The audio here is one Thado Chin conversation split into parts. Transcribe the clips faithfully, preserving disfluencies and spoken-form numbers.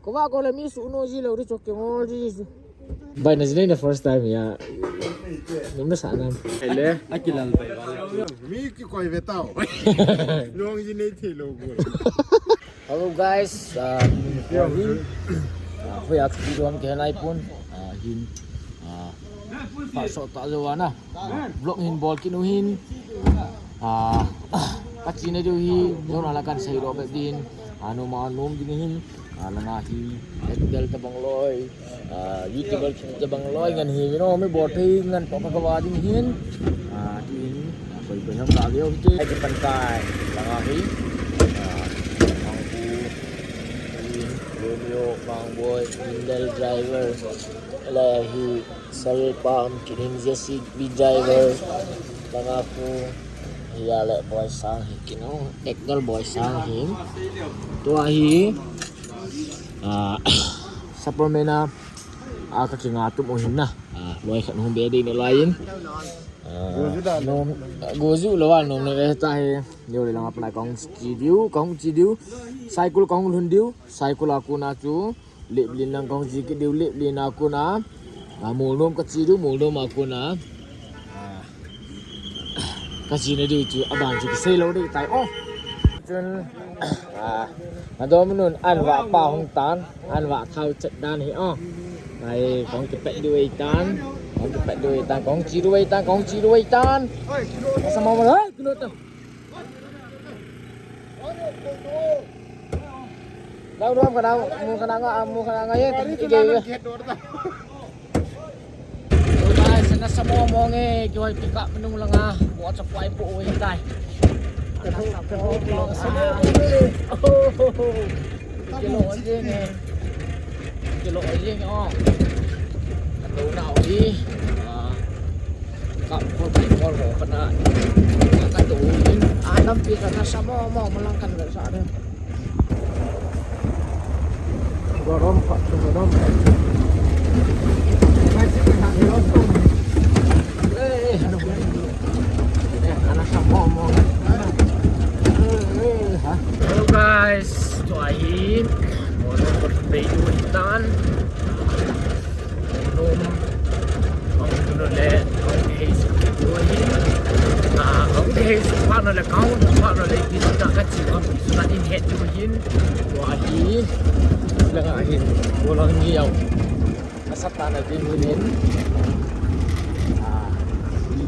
Ko va ko le mi su no ji lo ri chok ke ngol ji ji. Bai na ji na first time ya. Num na sa nam. Ele. Akilal bai ba. Mi kikoi ve tao. Long ji nei thei lou ko. Hello guys, uh, uh, hoi a video ham kihei nai pon, uh, hin, uh, pha so ta jo ana. Vlog hin bol kit u hin. Ah, ka chena diu hi, jong la kan sei lo be din. Ah, nom a nom ding hin. Ah, langa hi, Excel tabang loi. Ah, YouTuber tabang loi ngan hi, you know, mi bol thei ngan to ka va ding hin. Ah, tin, ah, koi koi ham ka leo hi te. Ai pan kai, langa hi. Ah, Mangbu, Romeo, Mangboy, Indel Driver. Ala hi. Sal pam kinin J C B driver. Langa khu. Hia le boy sang hi kinu. Ekdal boy sang hi. Tua hi. Ah, Superman a. Ah, ka kinga tum u hin na. Ah, boy khat hung be ding ni lai in. Ah, nom, goju lo wa nom ne ve ta hi. Yo le langa pana kong chi diu, kong chi diu. Cycle kong lhun diu. Cycle a kuna chu. Leplin lang kong chi kit diu, Leplin a kuna. Ah, Molnom ka chi diu, Molnom a kuna. Ah, ka chena diu chu, aban chu kisei lo dei tai o. Chun, ah, adom nun, an va pa hung tan, an va thau chet dan hi o. Ai, kong kipet diu ei tan, kong kipet diu ei tan, kong chi diu ei tan, kong chi diu ei tan. Asa ma ma, hai, kilo ta. Dau dua ka dau, mu ka dau, mu ka dau ye, tadi tiga ye. Guys, nasa mo mo nge, kiwai pick up nung langa, buat sa kuai po uwi tai. Nasa mo mo nge. Kilo ye nge. Kilo ye nge o. Katu na uwi. Ah. Ka kol, ka kol ko kana. Ka tu in anam pi kana samo mo malang kan sa de. Gorom pa tu gorom. Eh, eh, ano ba? Eh, kana samo mo. Eh, eh, ha. Hello guys, tua hi. Mo ko bei tu tan. Room, kong tu le, kong hei su tu hi. Ah, kong hei su pa no le, kong pa no le, pi ta ka chi kong su na in het tu hin. Tua hi, la nga hin, ko lang ni yau. Ka sap ta na din hin. Ah, hi.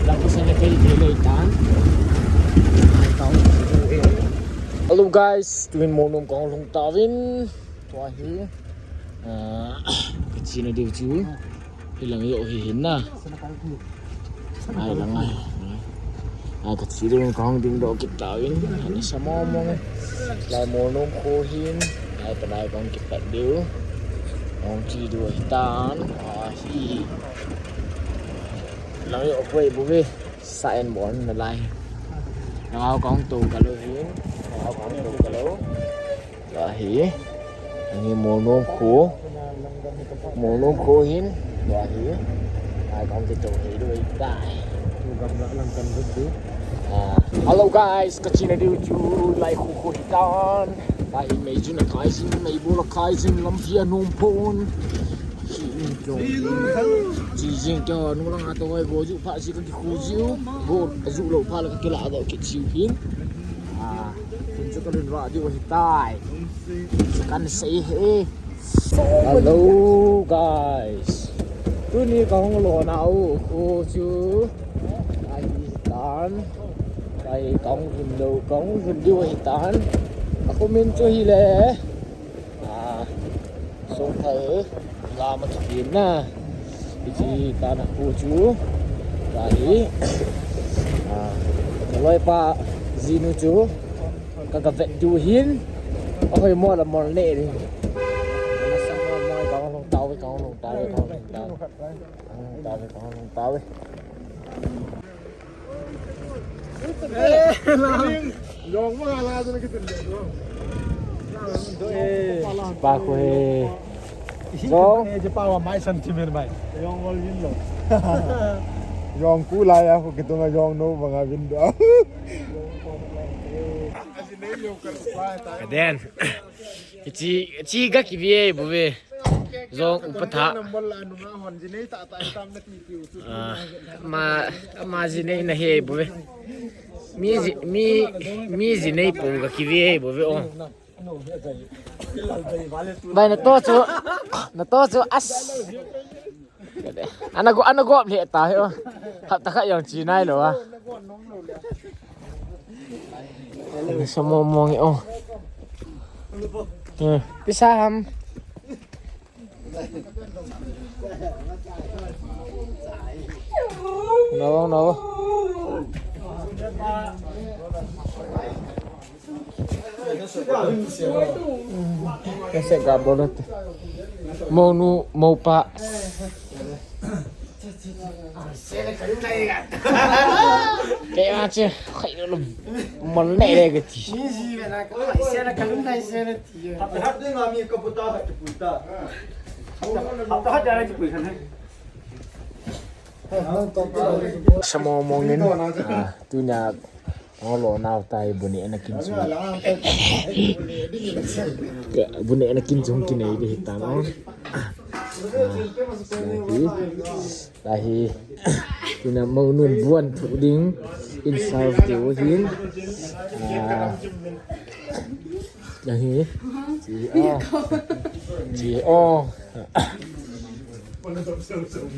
Lang ko sa na kei kei le tan. Kong tu e. Hello guys, tuin Molnom kong lhung tauvin. Tua hi, ah, ka chena diu chu. Hi lang yo hi hin na. Ai lang ai. Ai ka chi diu kong ding doh kit tauvin. Ani samo mo. Lai Molnom kho hin. Ai pa lai kong kipat diu. Kong chi diu hi tan. Ah, hi. Lang yo koi bu ve. Sa en bon na lai. Lang au kong tu ka lo hin. Lang au kong tu ka lo. Tua hi. Ani Molnom kho. Molnom kho hin. Tua hi. Ai kong kito hi dui tai. Ah, hello guys, ka chena diu chu lai khu khu hi tan. Lai mei chu na kai sin, mei bu la kai sin, lampi a nom pon. Chi jing kyo, nung lang ato ngai go ju pha si ka ki khu jiu. Go ju lo pha la ka kila do ki jiu hin. Ah, kun chu ka lhun va diu hi tai. Kan sei he. Hello guys. Tuni ka hung lo na u khu chu. Ai tan. Ai kong hun lo, kong hun diu hi tan. A khu min chu hi le. Ah, song thai la ma chu hin na. Iti ta na khu chu. Ka hi. Ah, loi pa jinu chu. Ka ka vet diu hin. A hoi mo la mo ne ri. Na sa mo mo ka long tau ve, ka long tau ve, ka long tau ve. Ka long tau ve, ka long tau ve. Pa ko he. Jong. Eh, je pa wa mai sentiment mai. Jong ngol yin lo. Jong ku lai a ko kitunga jong no banga window. Then. Chi, chi ga kive bou ve. Jong upa tha. Ah, ma, ma jinei na he bou ve. Mi ji, mi, mi jinei pou ga kive bou ve o. Bai na to chu, na to chu as. Ana go, ana go le ta he o. Hap ta kha jong chi nai lo a. Sa mo mo nge o. Eh, pisa ham. No, no. Kese ga bolet. Monu, mopa. Kei ma che, khai lo. Mon le le ke ti. Sa mo mo ngin. Ah, tunia. Olo nau tai bu neh na kin chung. Ka bu neh na kin chung kinei di hitan o. Ah, lahi. Lahi. Tina mo nun buan thu ding. In serve diu hin. Ah. Lahi. Chi o. Chi o.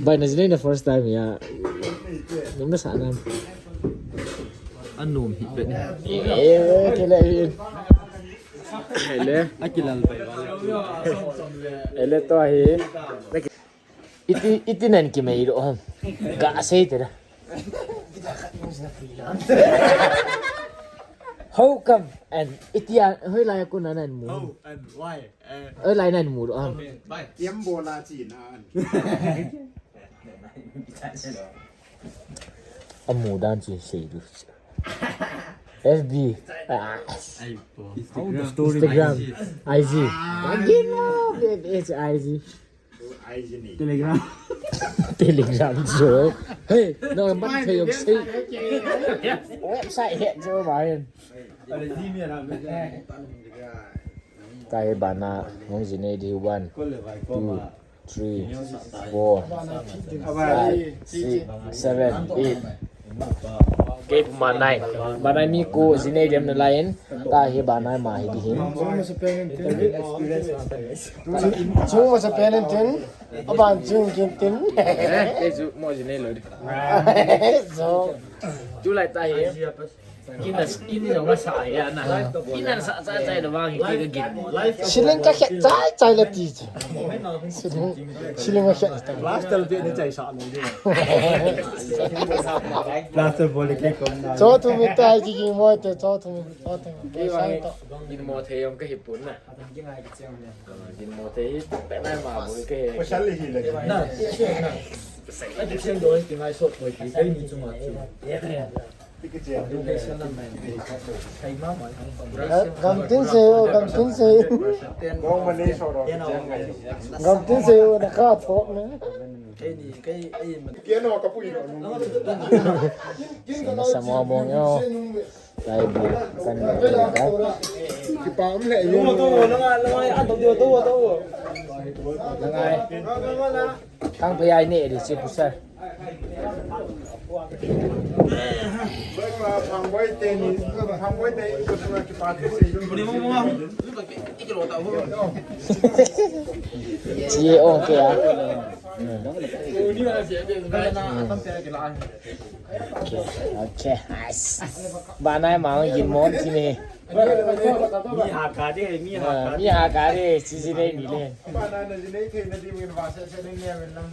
Bai na jinei na first time ya. Nung na sa nam. Anom hi pet. Eh, kile hi. Ele. Akilal pai ba. Ele to hi. Iti, iti nan kimei lo ham. Ga sei te da. How come? And iti a, hoilai a kon a nan mu. How and why? Eh, hoilai nan mu lo ham. Bye. Tiam bola chi nan. Amu dan chu sei du. F B. Ah. Instagram. Instagram. I G. Ah. Again, no, it's I G. Telegram. Telegram jo. Hey, no, man, hey, say. Website he jo, Brian. Tahi bana, hung jinei di one, two, three, four, five, six, seven, eight. Kei puma nine. Bana mi ko jinei dem na lain. Tahi bana ma hi di hin. Chung ma sa pen tin. Aban chung kin tin. Eh, kei ju mo jinei lo di. So. Ju lai tahi. Kin na, kin jong sa ya na. Kin na sa sa sa da bang hi ke gin. Siling ka khet chai chai la ti. Siling, siling ka khet. Plaster be ni chai sa ni. Plaster bol ke ko na. Cho tu mi tai ki ki mo te cho tu mi, cho tu mi. Ki wa ni mo te yong ka hi pun na. Jin mo te hi, pe nai ma bu ke. Pasal hi le. Na, na. Ai, ti chen do, ti ngai sot ko ti, kai ni chu ma chu. Ti ke chen. Du ke san na mai. Kai ma ma. Gam tin se o, gam tin se. Gam ma ni so ro. Gam tin se o, na ka thok ne. Kai ni, kai, ai ma. Ke no ka pui ro. Sa mo mo yo. Lai bu kan le da. Kipa um le yo. Langai. Kang pe ai ne di si pu sa. Phang boi te ni, phang boi te ko tuma kipa te si. Chi o ke a. Okay, okay, nice. Bana ma yin mon ti ne. Mi ha ka de, mi ha ka. Mi ha ka de, si si ne ni le. Bana na si ne te na di min va se se ne ne min lam.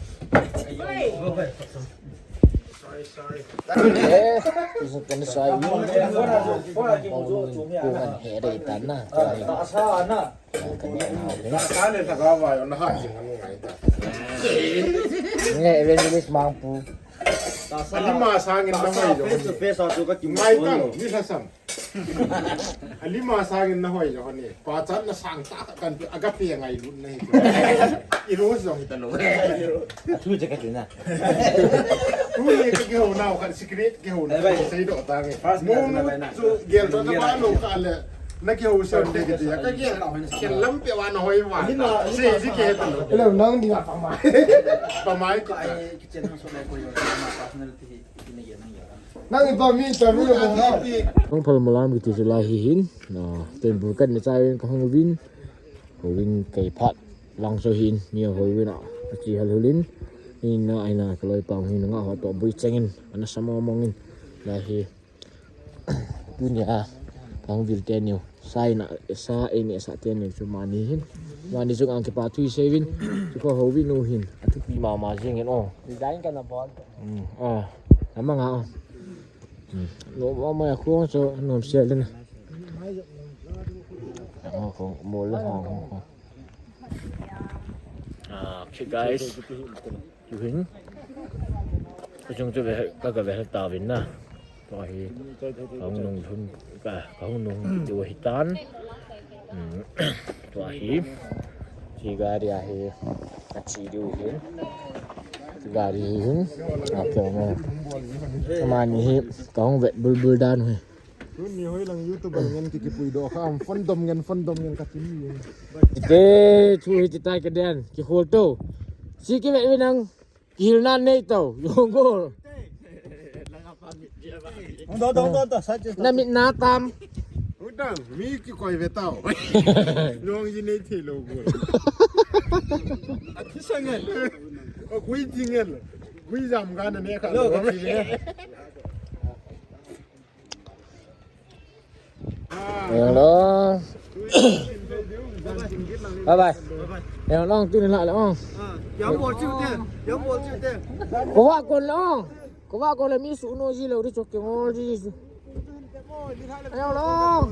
Sorry, sorry. Eh, tu se kan sai. Ko han he de tan na. Asa na. Nge evangelist Mangpu. Alima sangin na mai jo. Mai tang, ni sa sam. Alima sangin na hoi jo ni. Pa chan na sang ta kan tu agape ngai lut na hi. I ro jo hi ta lo. Atu je ka tu na. Tu ni ka ke ho na ka secret ke ho na. Sai do ta nge. Mo nu tu gel ta ba lo ka le. Na kihou sah de kiti. Ka kihou sah. Kihou lampi a na hoi va. Si, si kihou sah. Hello, nang ding a pamai. Pamai ka. Ai, kitchen house like ko yo, ma personal ti, ti na ya nang ya. Nang ipa mi, ipa mi lo. Hung phal malam kiti chu lai hi hin. Na, temple kan na chai ka hung vin. Hung vin kai phat. Lang so hin, mi hung vin a. Achi hal hulin. Ni na ai na ka loi pang hin nga ho to bui chengin. Ana samo mongin. Lai hi. Tunia, kahung vil teni u. Sa ina, sa ini sa teni u chu mani hin. Mani chu ang kipa thui seivin. Chu ko houvin u hin. Athupi mama jingin o. Design kana bol. Hmm, ah. Ama nga o. Hmm. No mama ya ko so nom sia lena. Ako mo la ha ko. Ah, okay guys. Chu hin. Ka chung chu ve, ka, ka ve tauvin na. Tua hi. Ka hung nung lhun, ka, ka hung nung diu hi tan. Hmm. Tua hi. Chi gari a hi. Ka chi diu hin. Chi gari hi hin. A keu na. Amani hi. Ka hung ve bulbul dan hi. Tuni hoilang YouTuber ngen ki, kipui doh kha am, phone dom ngen, phone dom ngen ka ti mi. Ite, chu hi ti tai ka den, kikhol to. Si ki ve ve nang, kihil nan nei to, yong gol. Dong, dong, dong, dong, sa che. Na mit na tam. Udang, mi kikoi ve tao. Yong yi nei thei lou gol. Ati sa ngen. O, gui ti ngen. Gui jam ga na ne kha. Lo, ka ti ngen. Hello. Bye bye. Hello, tu ni la le ong. Yam bol chiu te, yam bol chiu te. Ko wa kon le ong. Ko wa kon le mi su no ji lo ri chok ke ngol ji. Hello.